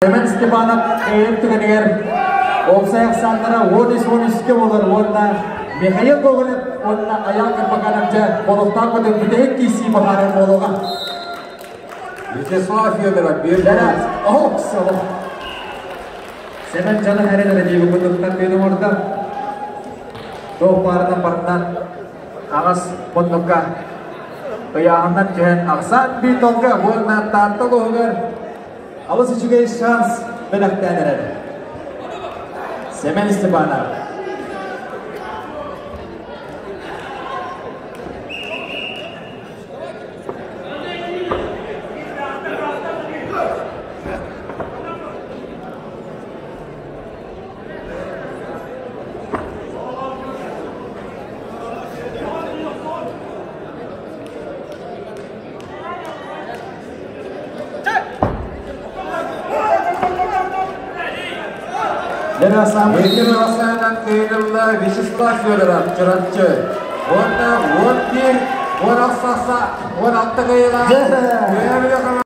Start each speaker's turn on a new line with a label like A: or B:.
A: Семен Степанов кыайар түгэнигэр уопсай ахсааннара 13-13-кэ буолар уонна Михаил Гоголев уонна Айаал Карбаканов дьэ олохтоох көтөн бүтэһик киирсии баһаарар буолуоҕа.
B: Вячеслав Федоров биир
A: Оһох солох. Семен дьоно эрэн эрэ диэбит курдуктар тыын оҥордо. Туох баарынан барытынан аҕас муннукка ыйааһыннан түһэн ахсаан биир толга уонна Таатта улууһугар Алыс үчүгэй шанс бэлэхтээн эрэр. Семен Степанов.
B: Егер Асанан кыайылла Вячеслав Федоров Чурапчы. Уонна 11, 16, 16 кыайыылаах.